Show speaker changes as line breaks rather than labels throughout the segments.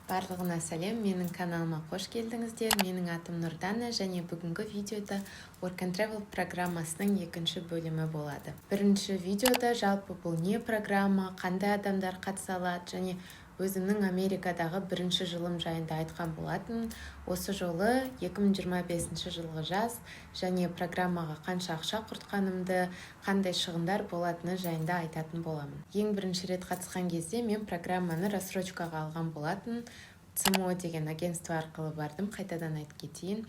Барлығына сәлем! Менің каналыма қош келдіңіздер! Менің атым Нұрдана және бүгінгі видеода Work and Travel программасының екінші бөлімі болады. Бірінші видеода жалпы бұл не программа, қандай адамдар қатыса алады және өзімнің Америкадағы бірінші жылым жайында айтқан болатын. Осы жолы 2025 жылғы жаз және программаға қанша ақша құртқанымды, қандай шығындар болатыны жайында айтатын боламын. Ең бірінші рет қатысқан кезде мен программаны рассрочкаға алған болатын. ЦМО деген агентство арқылы бардым, қайтадан айтып кетейін.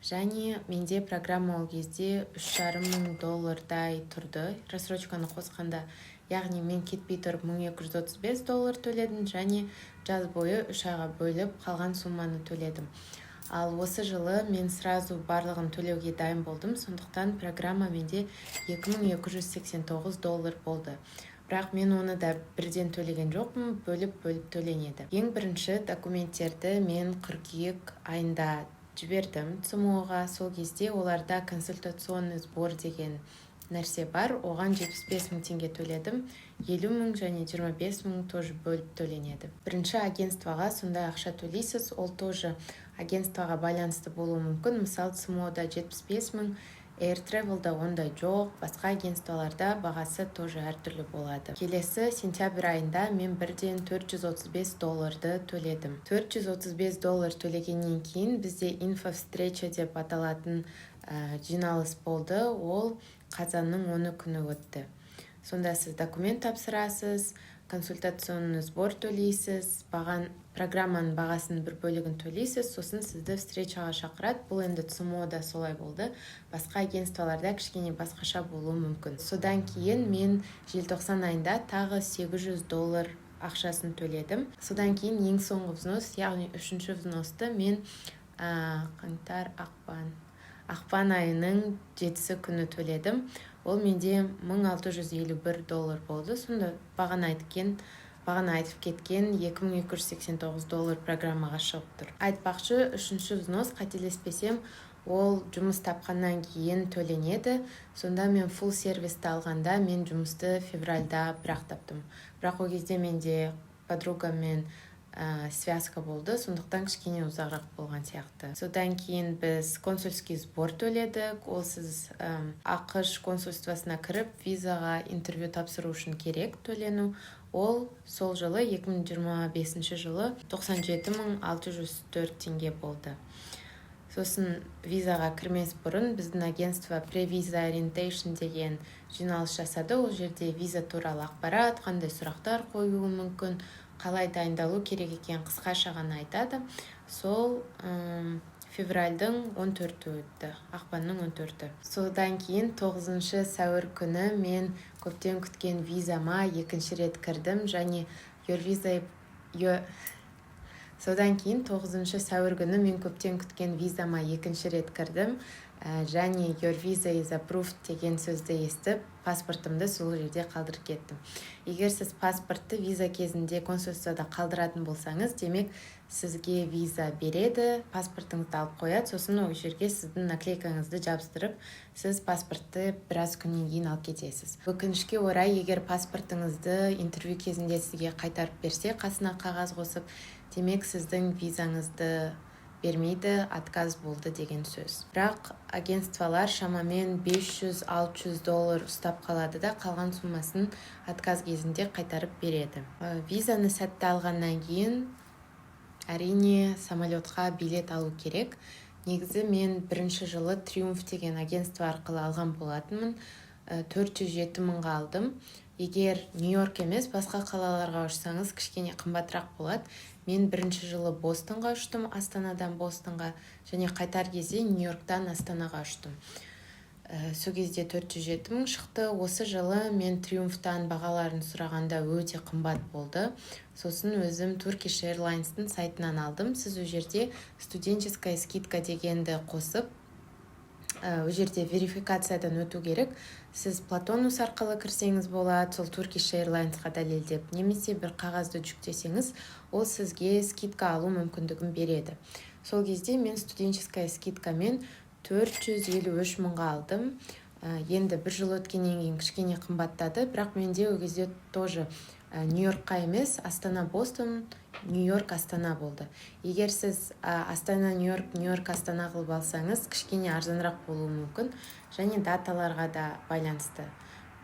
Және менде программа ол кезде 3,5 мың доллардай тұрды рассрочканы қосқанда. Яғни мен кетпей тұрып 1235 доллар төледім және жаз бойы 3 айға бөліп қалған сумманы төледім. Ал осы жылы мен сразу барлығын төлеуге дайын болдым, сондықтан программа менде 2289 доллар болды. Бірақ мен оны да бірден төлеген жоқпын, бөліп-бөліп төленеді. Ең бірінші документтерді мен қыркүйек айында жібердім ЦМО-ға. Сол кезде оларда консультационный сбор деген нәрсе бар, оған 75 мың теңге төледім. 50 мың және 25 мың тоже бөліп төленеді. Бірінші агентствоға сондай ақша төлейсіз. Ол тоже агентствоға байланысты болуы мүмкін. Мысалы, ЦМО-да 75 мың, Air Travel'да ондай жоқ, басқа агентстволарда бағасы тоже әртүрлі болады. Келесі сентябрь айында мен бірден 435 долларды төледім. 435 доллар төлегеннен кейін бізде инфовстреча деп аталатын жиналыс болды. Ол қазанның 10-ы күні өтті. Сонда сіз документ тапсырасыз, консультационный сбор төлейсіз, программаның бағасының бір бөлігін төлейсіз, сосын сізді встречаға шақырады. Бұл енді ЦМО-да солай болды, басқа агентстволарда кішкене басқаша болуы мүмкін. Содан кейін мен желтоқсан айында тағы 800 доллар ақшасын төледім. Содан кейін ең соңғы взнос, яғни үшінші взносты мен қаңтар, ақпан айының 7-сі күні төледім. Ол менде 1651 доллар болды. Сонда бағана айтып кеткен 2289 доллар программаға шығып тұр. Айтпақшы, үшінші взнос, қателеспесем, ол жұмыс тапқаннан кейін төленеді. Сонда мен full сервисті алғанда, мен жұмысты февральда бірақ таптым. Бірақ ол кезде менде подругаммен связка болды, сондықтан кішкене ұзағырақ болған сияқты. Содан кейін біз консульский сбор төледік. Ол сіз АҚШ консульствосына кіріп, визаға интервью тапсыру үшін керек төлену. Ол сол жылы, 2025 жылы 97 604 теңге болды. Сосын визаға кірмес бұрын біздің агентство pre-visa orientation деген жиналыс жасады. Ол жерде виза туралы ақпарат, қандай сұрақтар қоюы мүмкін, қалай дайындалу керек екенін қысқаша ғана айтады. Сол февральдың 14-і өтті, ақпанның 14-і. Содан кейін 9 сәуір күні мен көптен күткен визама екінші рет кірдім және your visa. Содан кейін 9 сәуір күні мен көптен күткен визама екінші рет кірдім және «Your visa is approved» деген сөзді естіп, паспортымды сол жерде қалдырып кеттім. Егер сіз паспортты виза кезінде консульствода қалдыратын болсаңыз, демек, сізге виза береді, паспортыңызды алып қояды, сосын ол жерге сіздің наклейкаңызды жабыстырып, сіз паспортты біраз күннен кейін алып кетесіз. Өкінішке орай, егер паспортыңызды интервью кезінде сізге қайтарып берсе, қасына қағаз қосып, демек, сіздің визаңызды бермейді, отказ болды деген сөз. Бірақ агентстволар шамамен 500-600 доллар ұстап қалады да, қалған суммасын отказ кезінде қайтарып береді. Визаны сәтті алғаннан кейін, әрине, самолетқа билет алу керек. Негізі мен бірінші жылы Триумф деген агентство арқылы алған болатынмын, 407 мыңға алдым. Егер Нью Йорк емес, басқа қалаларға ұшсаңыз, кішкене қымбатырақ болады. Мен бірінші жылы Бостонға ұштым, Астанадан Бостонға, және қайтар кезде Нью Йорктан Астанаға ұштым. Сол кезде 407 мың шықты. Осы жылы мен Триумфтан бағаларын сұрағанда, өте қымбат болды. Сосын өзім Turkish Airlines'тың сайтынан алдым. Сіз ол жерде «студенческая скидка» дегенді қосып, ол жерде верификациядан өту керек. Сіз Платонус арқылы кірсеңіз болады, сол Turkish Airlinesқа дәлелдеп, немесе бір қағазды жүктесеңіз, ол сізге скидка алу мүмкіндігін береді. Сол кезде мен студенческая скидкамен 453 мыңға алдым. Енді бір жыл өткеннен кейін кішкене қымбаттады, бірақ менде ол кезде тоже Нью Йоркқа емес, Астана Бостон Нью Йорк Астана болды. Егер сіз Астана Нью Йорк, Нью Йорк Астана қылып алсаңыз, кішкене арзанырақ болуы мүмкін және даталарға да байланысты.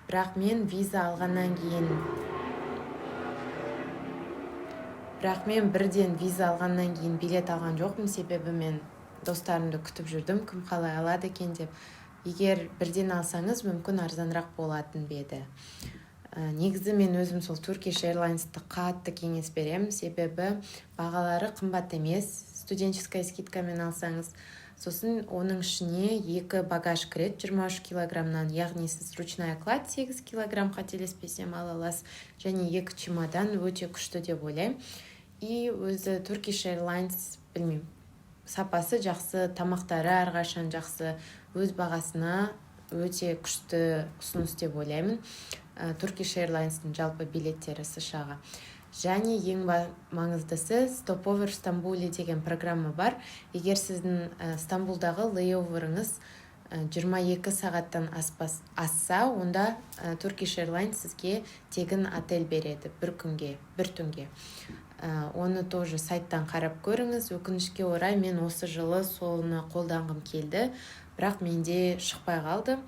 Бірақ мен бірден виза алғаннан кейін билет алған жоқпын, себебі мен достарымды күтіп жүрдім, кім қалай алады екен деп. Егер бірден алсаңыз, мүмкін, арзанырақ болатын ба еді. Негізі мен өзім сол Turkish Airlines'ты қатты кеңес беремін, себебі бағалары қымбат емес студенческая скидкамен алсаңыз. Сосын оның ішіне екі багаж кіреді 23 килограммнан, яғни сіз ручная кладь 8 килограмм, қателеспесем, ала аласыз және екі чемодан. Өте күшті деп ойлаймын. И өзі Turkish Airlines, білмеймін, сапасы жақсы, тамақтары әрқашан жақсы, өз бағасына өте күшті ұсыныс деп ойлаймын Turkish Airlines'тың жалпы билеттері США-ға. Және ең маңыздысы, Stopover в Стамбуле деген программа бар. Егер сіздің Стамбулдағы layover іңіз 22 сағаттан асса, онда Turkish Airlines сізге тегін отель береді бір күнге, бір түнге. Оны тоже сайттан қарап көріңіз. Өкінішке орай, мен осы жылы соны қолданғым келді, бірақ менде шықпай қалды.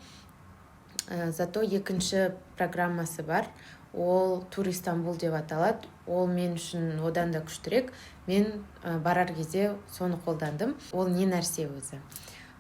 Зато екінші программасы бар, ол Тур Истанбул деп аталады. Ол мен үшін одан да күштірек. Мен барар кезде соны қолдандым. Ол не нәрсе өзі?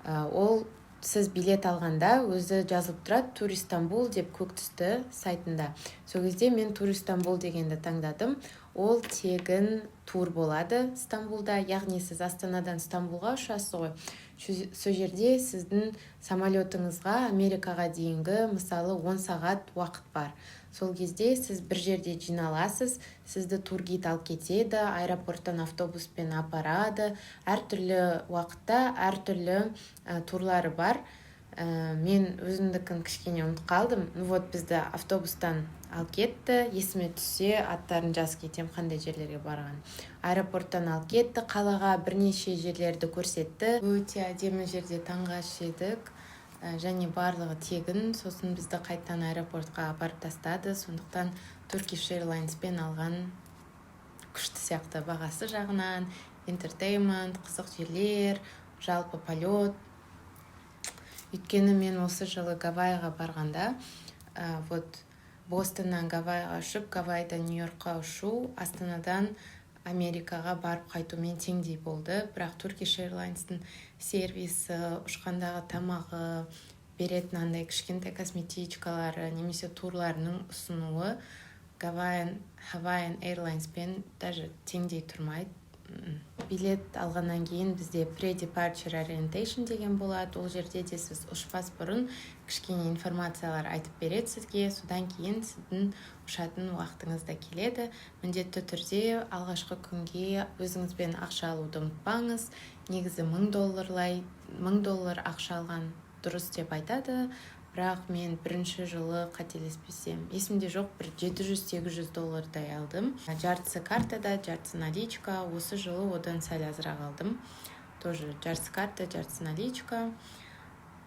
Ол сіз билет алғанда өзі жазылып тұрады «Тур Истанбул» деп көк түсті сайтында. Сол кезде мен «Тур Истанбул» дегенді таңдадым. Ол тегін тур болады Стамбулда, яғни сіз Астанадан Стамбулға ұшасыз ғой, сол жерде сіздің самолетіңізға Америкаға дейінгі, мысалы, 10 сағат уақыт бар. Сол кезде сіз бір жерде жиналасыз, сізді тургид алып кетеді, аэропорттан автобуспен апарады. Әртүрлі уақытта әртүрлі турлары бар. Мен өзімдікін кішкене ұмытып қалдым. Ну вот, бізді автобустан алып кетті. Есіме түссе, аттарын жазып кетемін, қандай жерлерге барған. Аэропорттан алып кетті қалаға, бірнеше жерлерді көрсетті. Өте әдемі жерде таңғы ас жедік және барлығы тегін. Сосын бізді қайтадан аэропортқа апарып тастады. Сондықтан Turkish Airlinesпен алған күшті сияқты: бағасы жағынан, entertainment, қызық жерлер, жалпы полет. Өйткені мен осы жылы Гавайиға барғанда, вот Бостоннан Гавайиға ұшып, Гавайидан Нью Йоркқа ұшу Астанадан Америкаға барып қайтумен теңдей болды. Бірақ Turkish Airlines'тың сервисі, ұшқандағы тамағы, беретін андай кішкентай косметичкалары немесе турларының ұсынуы Hawaiian Airlinesпен даже теңдей тұрмайды. Билет алғаннан кейін бізде pre-departure orientation деген болады. Ол жерде де сіз ұшпас бұрын кішкене информациялар айтып береді сізге. Содан кейін сіздің ұшатын уақытыңыз да келеді. Міндетті түрде алғашқы күнге өзіңізбен ақша алуды ұмытпаңыз. Негізі 1000 долларлай, 1000 доллар ақша алған дұрыс деп айтады, бірақ мен бірінші жылы, қателеспесем, есімде жоқ, бір 700-800 доллардай алдым. Жартысы картада, жартысы наличка. Осы жылы одан сәл азырақ алдым, тоже жартысы карта, жартысы наличка.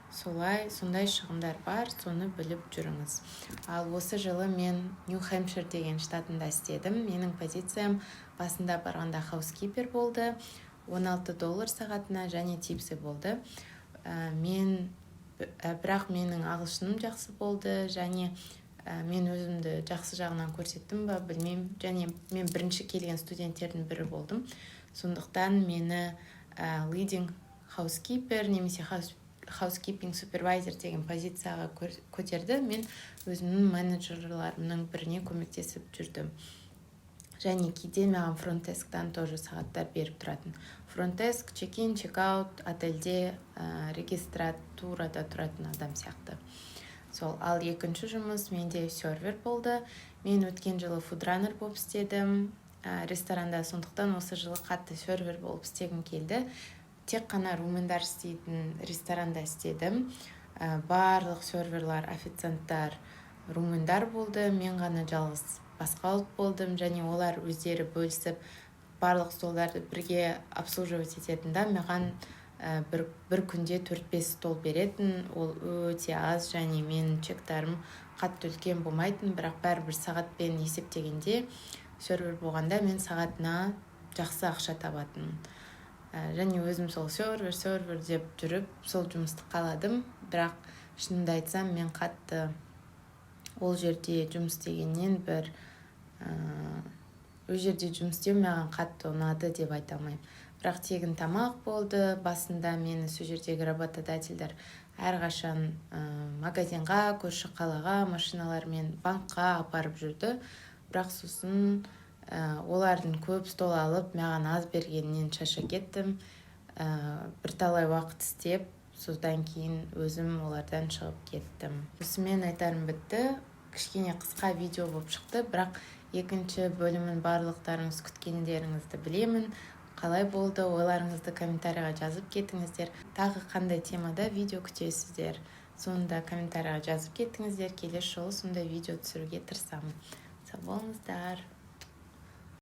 Солай, сондай шығындар бар, соны біліп жүріңіз. Ал осы жылы мен Нью Хэмпшир деген штатында істедім. Менің позициям басында барғанда housekeeper болды, 16 доллар сағатына, және tips ы болды. Бірақ менің ағылшыным жақсы болды және мен өзімді жақсы жағынан көрсеттім ба, білмеймін, және мен бірінші келген студенттердің бірі болдым. Сондықтан мені leading housekeeper немесе housekeeping supervisor деген позицияға көтерді. Мен өзімнің менеджерларымның біріне көмектесіп жүрдім және кейде маған front desk тан тоже сағаттар беріп тұратын. Front desk, check-in, check-out, отельде регистратурада тұратын адам сияқты сол. Ал екінші жұмыс менде сервер болды. Мен өткен жылы food runner болып істедім ресторанда, сондықтан осы жылы қатты сервер болып істегім келді. Тек қана румындар істейтін ресторанда істедім. Барлық серверлар, официанттар румындар болды, мен ғана жалғыз басқа ұлт болдым. Және олар өздері бөлісіп, барлық столдарды бірге обслуживать ететін да, маған бір күнде төрт бес стол беретін. Ол өте аз және менің чектарым қатты үлкен болмайтын, бірақ бәрібір сағатпен есептегенде Сервер болғанда, мен сағатына жақсы ақша табатынмын. Және өзім сол сервер, сервер деп жүріп, сол жұмысты қаладым. Бірақ шынымды айтсам, мен қатты ол жерде жұмыс істегеннен бір ол жерде жұмыс істеу маған қатты ұнады деп айта алмаймын. Бірақ тегін тамақ болды. Басында мені сол жердегі работодательдер әрқашан магазинға, көрші қалаға машиналармен, банкқа апарып жүрді. Бірақ сосын олардың көп стол алып, маған аз бергенінен шаршап кеттім. Бірталай уақыт істеп, содан кейін өзім олардан шығып кеттім. Осымен айтарым бітті. Кішкене қысқа видео болып шықты, бірақ екінші бөлімін барлықтарыңыз күткендеріңізді білемін. Қалай болды, ойларыңызды комментарийға жазып кетіңіздер. Тағы қандай темада видео күтесіздер, соны да комментарийға жазып кетіңіздер. Келесі жолы сондай видео түсіруге тырысамын. Сау болыңыздар!